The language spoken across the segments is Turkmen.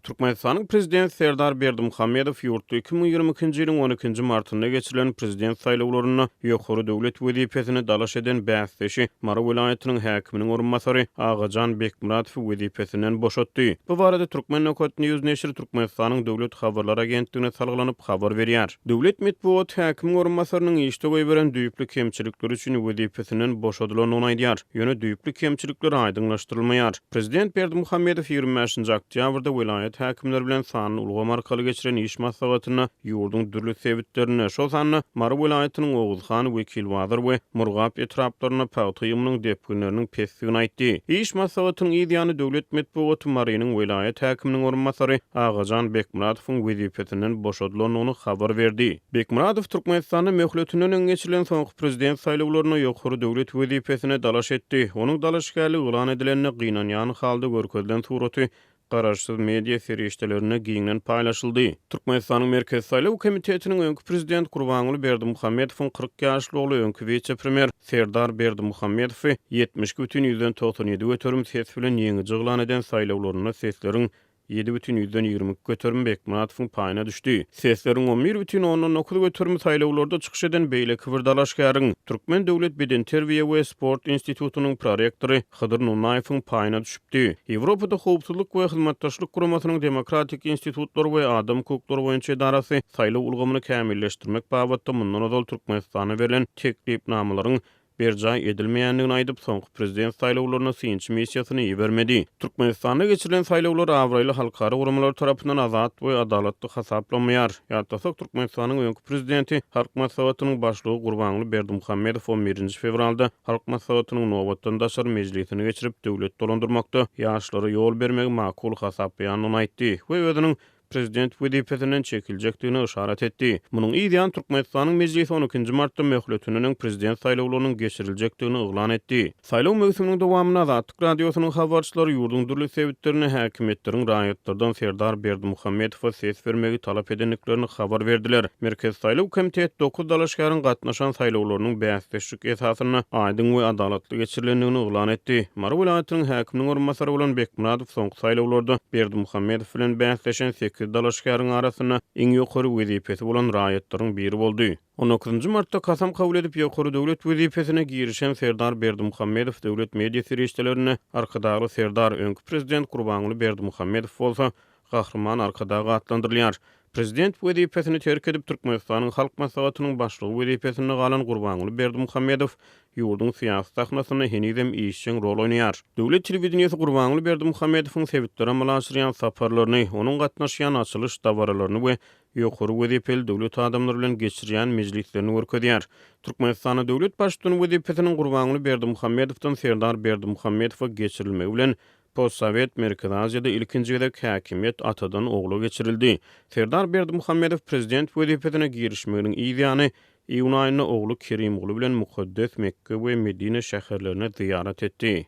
Türkmenistanyň Prezidenti Serdar Berdimuhamedow ýurtda 2022-nji ýylyň on ikinji martynda geçirilen Prezident saýlawlarynda ýokary döwlet wezipesine dalaş eden bäsdeşi Mary welaýatynyň häkiminiň orunbasary Agajan Bekmyradowy wezipesinden boşatdy. Bu barada Turkmen. News neşiri Türkmenistanyň Döwlet habarlar agentligine salgylanyp habar berýär. Döwlet metbugaty häkimiň orunbasarynyň işde goýberen düýpli kemçilikleri üçin wezipesinden boşadylandygyny aýdýar. Ýöne düýpli kemçilikler aýdyňlaşdyrylmaýar. Prezident Berdimuhamedow 25-nji oktýabrda welaýat häkimleri bilen sanly ulgam arkaly geçiren iş maslahatynda ýurduň dürli sebitlerinde, şol sanda Mary welaýatynyň Oguzhan, Wekilbazar we Murgap etraplarynda pagta ýygymynyň depginleriniň pesdigini aýtdy. Iş maslahatynyň yz ýany döwlet metbugaty Marynyň welaýat häkiminiň orunbasary Agajan Bekmyradowyň wezipesinden boşadylandygyny habar berdi. Bekmyradow Türkmenistanda möhletinden öň geçirilen soňky prezident saýlawlarynda ýokary döwlet wezipesine dalaş etdi. Onuň dalaşgärligi yglan edilende gynanýan halda görkezilen suraty garaşsyz media serişdelerinde giňden paýlaşyldy. Türkmenistanyň Merkezi saýlaw komitetiniň öňki prezident Gurbanguly Berdimuhamedowyň 40 ýaşly ogly öňki wise-premýer Serdar Berdimuhamedowy 72,97 göterim ses bilen ýeňiji yglan eden saýlawlarynda sesleriň 7,22 göterimi Bekmyradowyň paýyna düşdi. Sesleriň 11,9 göterimi saýlawlarda çykyş eden beýleki bir dalaşgäriň, Türkmen döwlet bedenterbiýe we sport institutynyň prorektory Hydyr Nunnaýewiň paýyna düşüpdi. Ýewropada Howpsuzlyk we Hyzmatdaşlyk Guramasynyň Demokratik institutlar we adam hukuklary boýunça edarasy saýlaw ulgamyny kämilleşdirmek babatda mundan ozal Türkmenistana berlen teklipnamalaryň berjaý edilmeýändigini aýdyp, soňky prezident saýlawlaryna synçy missiýasyny ibermedi. Türkmenistanda geçirilen saýlawlar abraýly halkara guramalary tarapyndan azat we adalatly hasaplanmaýar. Ýatlasak, Türkmenistanyň öňki prezidenti, Halk Maslahatynyň Başlygy Gurbanguly Berdimuhamedow on birinji fewralda Halk Maslahatynyň nobatdan daşary mejlisini geçirip, döwlet dolandyrmakda ýaşlara ýol bermegi makul hasaplaýandygyny aýtdy we özüniň prezident wezipesinden çekiljekdigine yşarat etdi. Munuň yz ýany Türkmenistanyň Mejlisi on ikinji martda möhletinden öň prezident saýlawlarynyň geçiriljekdigini yglan etdi. Saýlaw möwsüminiň dowamynda Azatlyk Radiosynyň habarçylary ýurduň dürli sebitlerinde häkimiýetleriň raýatlardan Serdar Berdimuhamedowa ses bermegi talap edendiklerini habar berdiler. Merkezi saýlaw komiteti dokuz dalaşgäriň gatnaşan saýlawlarynyň bäsdeşlik esasynda aýdyň we adalatly geçirilendigini yglan etdi. Mary welaýatynyň häkiminiň orunbasary bolan Bekmyradow soňky saýlawlarda Berdimuhamedow bilen bäsleşen sekiz dalaşgäriň arasynda iň ýokary wezipesi bolan raýatlaryň biri boldy. On dokuzynjy martda kasam kabul edip ýokary döwlet wezipesine girişen Serdar Berdimuhamedow döwlet media serişdelerinde Arkadagly Serdar, öňki prezident Gurbanguly Berdimuhamedow bolsa Gahryman Arkadag atlandyrylýar. Prezident wezipesini terk edip, Türkmenistanyň Halk Maslahatynyň Başlygy wezipesinde galan Gurbanguly Berdimuhamedow ýurduň syýasy sahnasynda henizem işjeň rol oýnaýar. Döwlet telewideniýesi Gurbanguly Berdimuhamedowyň sebitlere amala aşyrýan saparlaryny, onuň gatnaşýan açylyş dabaralaryny we ýokary wezipeli döwlet adamlary bilen geçirýän mejlislerini görkezýär. Türkmenistanda döwlet Baştutany wezipesiniň Gurbanguly Berdimuhamedowdan Serdar Berdimuhamedowa geçirilmegi bilen Postsowet Merkezi Aziýada ilkinji gezek häkimiýet atadan ogla geçirildi. Serdar Berdimuhamedow prezident wezipesine girişmeginiň yz ýany, iýun aýynda ogly Kerimguly bilen mukaddes Mekge we Medine şäherlerine zyýarat etdi.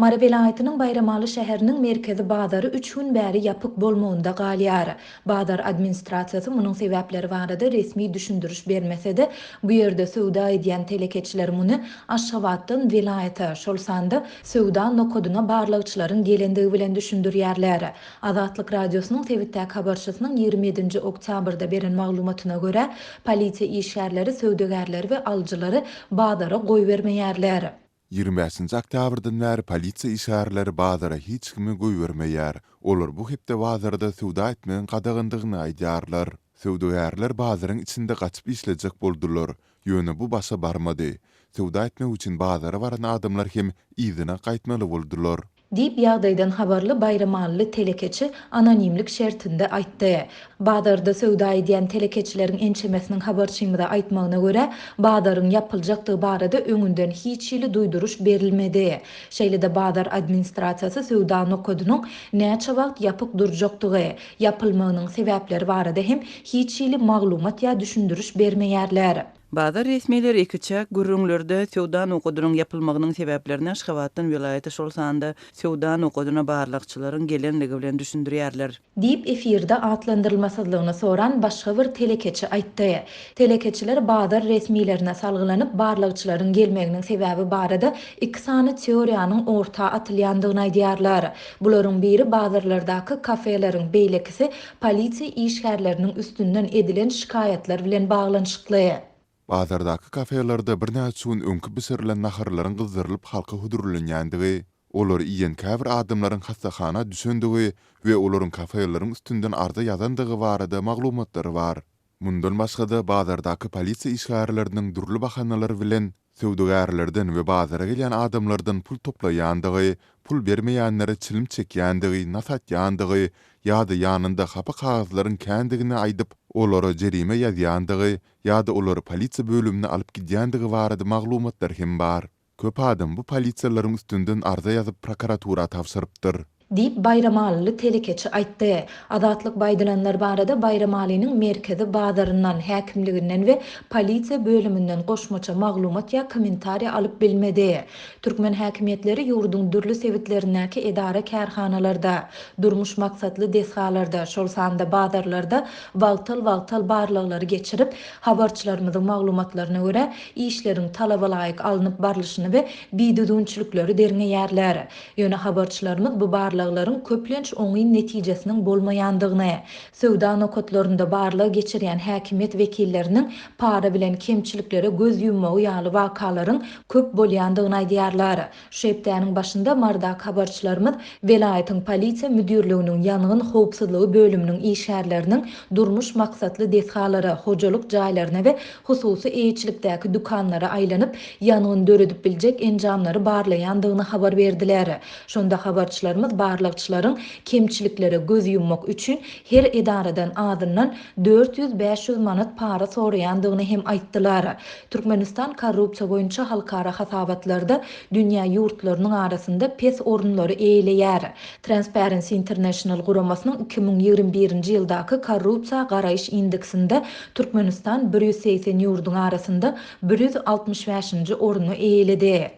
Mary welaýatynyň Baýramaly şäheriniň merkezi bazary üç gün bäri ýapyk bolmagynda galýar. Bazar administrasiýasy munuň sebäpleri barada resmi düşündiriş bermese-de, bu ýerde söwda edýän telekeçiler muny Aşgabatdan welaýata, şol sanda söwda nokadyna barlagçylaryň gelendigi bilen düşündirýärler. Azatlyk Radiosynyň sebitdäki habarçysynyň 27-nji oktýabrda beren maglumatyna görä, polisiýa işgärleri söwdagärleri we alyjylary bazara goýbermeýärler. 25-nji oktýabrdan bäri polisiýa işgärleri bazara hiç kimi goýbermeýär. Olar bu hepde bazarda söwda etmegiň gadagandygyny aýdýarlar. Söwdagärler bazaryň içinde gaçyp işlejek boldular. Ýöne bu başa barmady. Söwda etmek üçin bazara baran adamlar hem yzyna gaýtmaly boldular. Diýip, ýagdaýdan habarly baýramalyly telekeçi anonimlik şertinde aýtdy. Bazarda söwda edýän telekeçileriň ençemesiniň habarçymyza aýtmagyna görä, bazaryň ýapyljakdygy barada öňünden hiç hili duýduryş berilmedi. Şeýle-de bazar administrasiýasy söwda nokadynyň näçe wagt ýapyk durjakdygy, ýapylmagynyň sebäpleri barada hem hiç hili maglumat ýa düşündiriş bermeýärler. Bazar resmileri ikiçäk gürrüňlerde söwda nokadynyň ýapylmagynyň sebäplerini Aşgabatdan welaýata, şol sanda söwda nokadyna barlagçylaryň gelenligi bilen düşündirýärler. Diýip, efirde atlandyrylmasyzlygyny soran başga bir telekeçi aýtdy. Telekeçiler bazar resmilerine salgylanyp, barlagçylaryň gelmeginiň sebäbi barada iki sany teoriýanyň orta atylýandygyny aýdýarlar. Bularyň biri bazarlardaky kafeleriň, beýlekisi polisiýa işgärleriniň üstünden edilen şikaýatlar bilen baglanyşykly. Bazardaky kafelerde birnäçe gün öňki bişirilen naharlaryň gyzdyrylyp halka hödürlenýändigi, olary iýen käbir adamlaryň hassahana düşendigi we olaryň kafeleriň üstünden arza ýazandygy barada maglumatlar bar. Mundan başga-da, bazardaky polisiýa işgärleriniň dürli bahanalar bilen söwdagärlerden we bazara gelýän adamlardan pul toplaýandygy, pul bermeýänlere çilim çekýändigi, nas atýandygy ýa-da ýanynda hapa kagyzlaryň kändigini aýdyp, olara jerime ýazýandygy ýa-da olary polisiýa bölümine alyp gidýändigi barada maglumatlar hem bar. Köp adam bu polisiýalaryň üstünden arza ýazyp prokuratura tabşyrypdyr. Diýip, baýramalyly telekeçi aýtdy. Azatlyk bu aýdylanlar barada Baýramalynyň merkezi bazaryndan, häkimliginden we polisiýa bölüminden goşmaça maglumat ýa kommentariý alyp bilmedi. Türkmen häkimiýetleri ýurduň dürli sebitlerindäki edara-kärhanalarda, durmuş maksatly desgalarda, şol sanda bazarlarda wagtal-wagtal barlaglary geçirip, Habarçylarymyzyň maglumatlaryna görä, işleriň talabalaýyk alnyp barlyşyny we bidüzgünçilikleri derňeýärler. Ýöne habarçylarymyz bu barlaglaryň köplenç oňyn netijesiniň bolmaýandygyny, söwda nokatlarynda barlag geçirýän häkimiýet wekilleriniň para bilen kemçiliklere göz ýummagy ýaly wakalaryň köp bolýandygyny aýdýarlar. Şu hepdäniň başynda Marydaky habarçylarymyz welaýatyň polisiýa müdirliginiň ýangyn howpsuzlygy bölüminiň işgärleriniň durmuş maksatly desgalara, hojalyk jaýlaryna we hususy eýeçilikdäki dükanlara aýlanyp, ýangyn döredip biljek enjamlary barlaýandygyny habar berdiler. Şonda habarçylarymyz barlagçylaryň kemçiliklere göz ýummak üçin her edaradan azyndan 400-500 manat para soraýandygyny hem aýtdylar. Türkmenistan korrupsiýa boýunça halkara hasabatlarda dünýä ýurtlarynyň arasynda pes orunlary eýeleýär. Transparency International guramasynyň 2021-nji ýyldaky korrupsiýa garaýyş indeksinde Türkmenistan 180 ýurduň arasynda 165-nji orny eýeledi.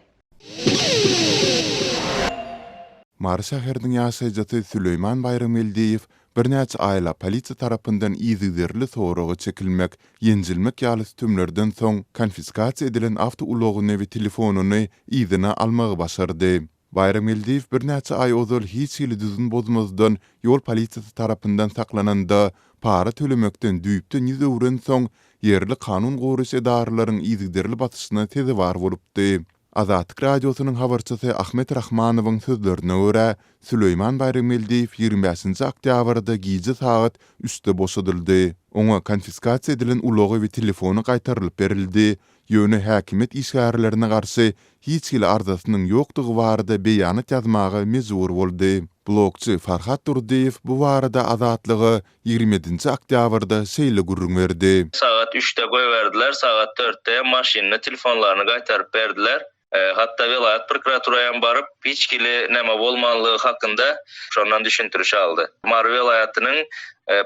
Mary şäheriniň ýaşaýjysy Süleýman Baýramgeldiýew birnäçe aýlap polisiýa tarapyndan yzygiderli soraga çekilmek, ýenjilmek ýaly sütemlerden soň konfiskasiýa edilen awtoulagyny we telefonyny yzyna almagy başardy. Baýramgeldiýew birnäçe aý ozal hiç hili düzgün bozmazdan ýol polisiýasy tarapyndan saklananda para tölemekden düýpden ýüz öwrensoň, ýerli kanun goraýjy edaralaryň yzygiderli basyşyna sezewar bolupdy. Azatlyk Radiosynyň habarçysy Ahmet Rahmanowyň sözlerine görä, Süleýman Baýramgeldiýew 25-nji oktýabrda gije sagat üçde boşadyldy. Oňa konfiskasiýa edilen ulagy we telefony gaýtarylyp berildi, ýöne häkimiýet işgärlerine garşy hiç hili arzasynyň ýokdugy barada beýanat ýazmaga mejbur boldy. Blogçy Farhat Durdyýew bu barada Azatlyga 27-nji oktýabrda şeýle gürrüň berdi. Sagat üçde goýberdiler, sagat dörtde hem maşynyny, telefonlaryny gaýtaryp berdiler. Hatda welaýat prokuraturaýam baryp, hiç hili näme bolmanlygy hakynda şondan düşündiriş aldy. Mary welaýatynyň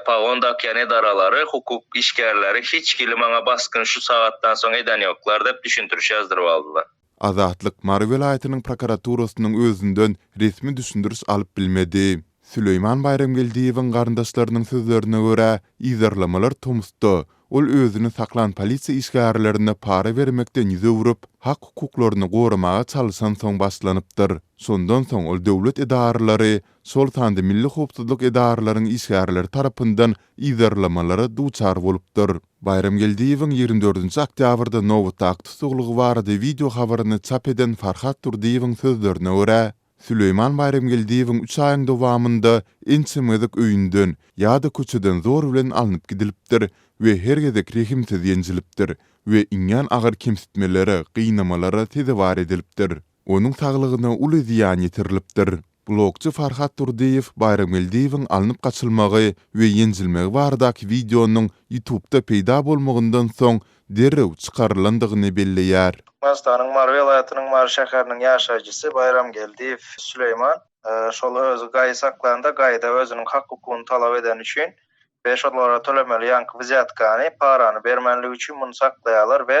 pagon dakýan edaralary, hukuk işgärleri hiç hili maňa basgyn şu sagatdan soň eden ýoklar dep düşündiriş ýazdyryp aldylar. Azatlyk Mary welaýatynyň prokuraturasynyň özünden resmi düşündiriş alyp bilmedi. Süleýman Baýramgeldiýewiň garyndaşlarynyň sözlerine görä, yzarlamalar tomusda, ol özüni saklan polisiýa işgärlerine para bermekden ýüz öwrüp, hak-hukuklaryny goramaga çalyşansoň başlanypdyr. Şondan soň ol döwlet edaralary, şol sanda milli howpsuzlyk edaralaryň işgärleri tarapyndan yzarlamalara duçar bolupdyr. Baýramgeldiýewiň 24-nji oktýabrda nobatdaky tussaglygy barada wideo habaryny çap eden Farhat Durdyýewiň sözlerine görä, Süleýman Baýramgeldiýewiň üç aýyň dowamynda ençeme gezek öýünden ýa-da köçeden zor bilen alnyp gidilipdir we her gezek rehimsiz ýenjilipdir we iňňän agyr kemsitmelere, gynamalara sezewar edilipdir. Onuň saglygyna uly zyýan ýetirilipdir. Blogçy Farhat Durdyýew Baýramgeldiýewiň alnyp gaçylmagy we ýenjilmegi baradaky wideonyň YouTube'da peýda bolmagyndan soň derrew çykarylandygyny belleýär. Türkmenistanyň Mary welaýatynyň Mary şäheriniň ýaşaýjysy Baýramgeldiýew Süleýman şol özi gaýy saklanda gaýyda özüniň hak-hukugyny talap edeni üçin. We şolara tölemeli ýaňky wzýatkany, parany bermänligi üçin muny saklaýarlar we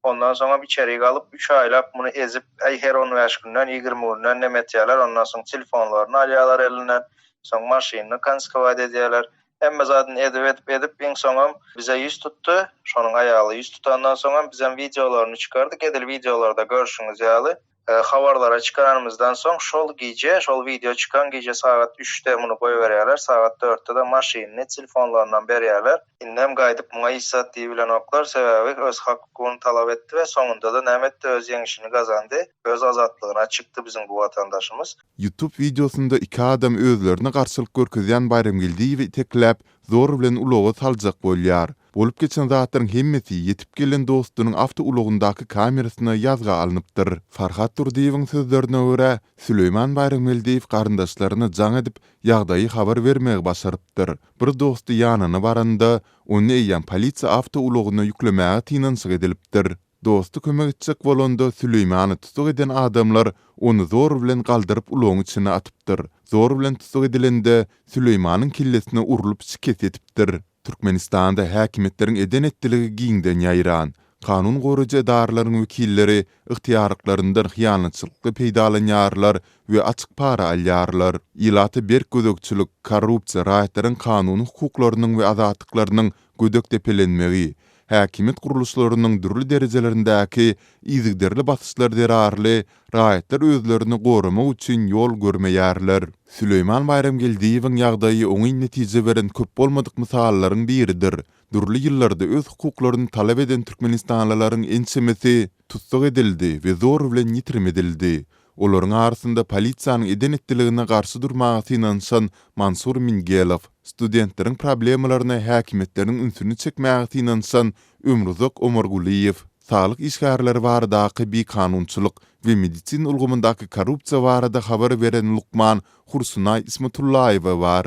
ondan soňam içerik alyp üç aýlap muny ezip, äý her on bäş günden, 20 günden neme etýärler, ondan soň telefonlaryny alýarlar elinden, soň maşynyny konskowat edýärler. Hemme zadyny edip edip edip iň soňam bize ýüz tutdy. Şonuň aýaly ýüz tutandan soňam bizem wideolaryny çykardyk. Edil wideolarda görşüňiz ýaly. Habarlara çykaranymyzdan soň şol gije, şol wideo çykan gije sagat üçde muny goýberýärler, sagat dörtde-de maşynyny, telefonlarynam berýärler. Indem gaýdyp muňa hiç zat diýibilenoklar, sebäbi öz hak-hukugyny talap etdi we soňunda-da näme etdi, öz ýeňişini gazandy, öz azatlygyna çykdy biziň bu watandaşymyz. Youtube wideosynda iki adam özlerine garşylyk görkezýän Baýramgeldiýewi itekläp, zor bilen ulaga saljak bolýar. Bolup geçen zatlaryň hemmesi ýetip gelen dostunyň awtoulagyndaky kamerasyna ýazga alnypdyr. Farhat Durdyýewiň sözlerine görä, Süleýman Baýramgeldiýew garyndaşlaryna jaň edip, ýagdaýy habar bermegi başarypdyr. Bir dosty ýanyna baranda, ony eýýäm polisiýa awtoulagyna ýüklemäge synanyşyk edilipdir. Dosty kömek etjek bolanda, Süleýmany tussag eden adamlar ony zor bilen galdyryp ulagyň içine atypdyr. Zor bilen tussag edilende, Süleýmanyň kellesine urlup şikes ýetipdir. Türkmenistanda häkimiýetleriň eden-etdiligi giňden ýaýran. Kanun goraýjy edaralaryň wekilleri ygtyýarlyklaryndan hyýanatçylykly peýdalanýarlar we açyk para alýarlar. Ilata berk gözegçilik, korrupsiýa, raýatlaryň kanuny hukuklarynyň we azatlyklarynyň gödek depelenmegi, häkimiýet gurluşlarynyň dürli derejelerindäki yzygiderli basyşlar zerarly raýatlar özlerini goramak üçin ýol görmeýärler. Süleýman Baýramgeldiýewiň ýagdaýy oňyn netije beren köp bolmadyk mysallaryň biridir. Dürli ýyllarda öz hukuklaryny talap eden türkmenistanlylaryň ençemesi tussag edildi we zor bilen ýitirim edildi. Olaryň arasynda polisiýanyň eden-etdiligine garşy durmaga synanyşan Mansur Mingelow, studentleriň problemalaryna häkimiýetleriň ünsüni çekmäge synanyşan Ömruzak Omargulyýew, saglyk işgärleri baradaky bikanunçylyk we medisina ulgamyndaky korrupsiýa barada habar beren lukman Hursunaý Ismatullaýewa bar.